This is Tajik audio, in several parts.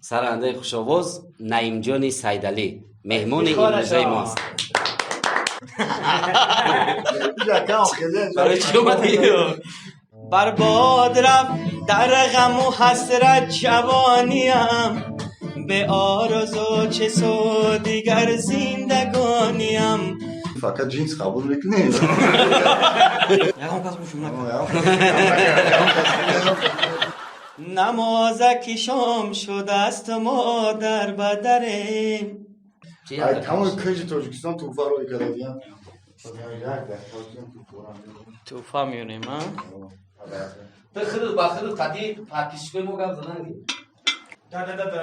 Сарояндаи хушовоз Наимҷони Сайдалӣ меҳмони имрӯзаи мост. Барои чӣ омадӣ? Барбод рафт дар ғаму ҳасрат ҷавониям, бе орзу чӣ суд дигар зиндагониям. Фақат ҷинс қабул мекунед? Ягон кас гӯшум накард. Намоза ки шом шудааст, мо дар ба дарем. Ай тамоми кунҷи Тоҷикистон туҳфа рӯй кардагиям. Туҳфа меёнем, а? Ту худат ба худат қатъи подписчикои мо гап задан ки. Да-да-да-да.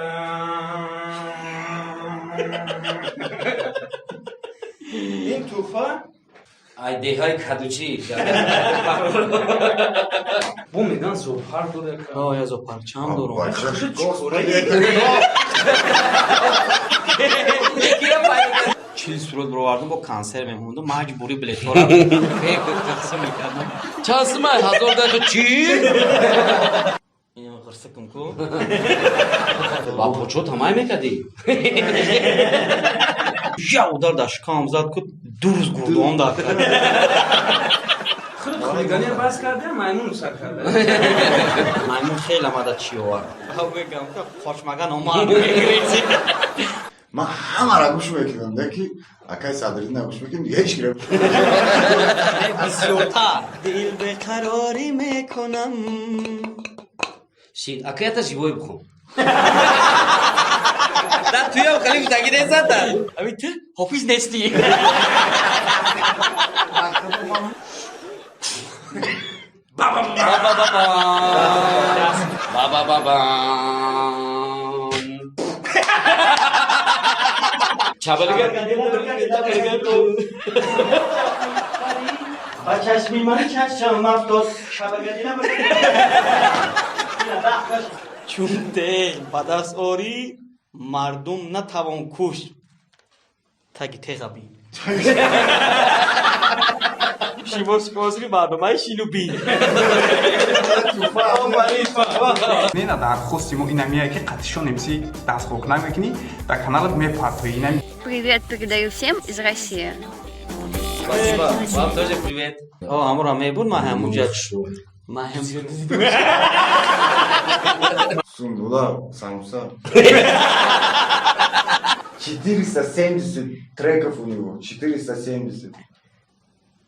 Ин туҳфа Ай деҳаи кадучӣ. Бо меган зоопарк дора. О, я зоопаркчаам дорам. 40 сурат бировардам, бо консерт мемондам, маҷбурӣ билетҳоро тақсим мекардам. Чанд сумай? 1000 дақиқа чӣ? Инам ғирсакам ку. Ба почо тамай мекардӣ? Я удар дар шикамам зад ку, 2 рӯз гурдуам дар кард. Худ хулиганиро бас карда, маймун сар карда. Маймун хеле омада чӣ овард. Мегам, қочмаган омад, мегирифти. Ман ҳамаро гӯш мекунам, не ки акай Садриддинро гӯш мекунам, ҳеҷ киро. Бисёртар. Дил беқарорӣ мекунам. Шин, акай ята живой бихон. Да туям халиф таги незада. Ами ту ҳофиз нестӣ. Ба-ба-ба-ба. Ба-ба-ба-ба. Чабалига. Ба чашми ман чашм афтод. Чун теғ ба даст орӣ, мардум натавон кушт. Таги теға бин. Шумо спонсори барномаи Шину бин. Не, на дархости мо инамия ки қатишон МС дастхок намекунӣ, дар каналат мепартоӣ. Инами Привет передаю всем из России. Спасибо. Вам тоже привет. О, ҳамура мебуд, ман ҳамуҷа. Ман ҳамуҷа. Сундула, самса. 470 треков у него, 470.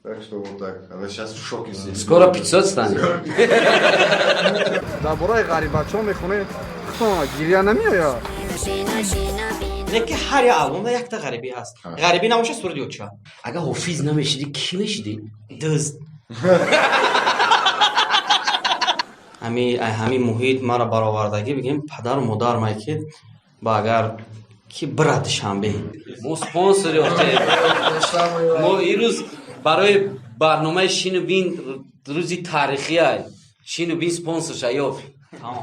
Так что вот так. Она сейчас в шоке сидит. Скоро 500 станет. Дар бораи ғарибачон мехонед, гиря намеояд? Лекин ҳар як албомда якта ғарибӣ ҳаст. Ғарибӣ набошад, суруд ёд шавад. Агар ҳофиз намешидӣ, кӣ мешидӣ? Дузд. Ҳами муҳит маро баровардагӣ бигем, падару модар май ки ба агар ки бира Душанбе. Мо спонсор ёфтем. Мо ирӯз барои барномаи Шину бин рӯзи таърихия. Шину бин спонсор ша ёфт. Тамом.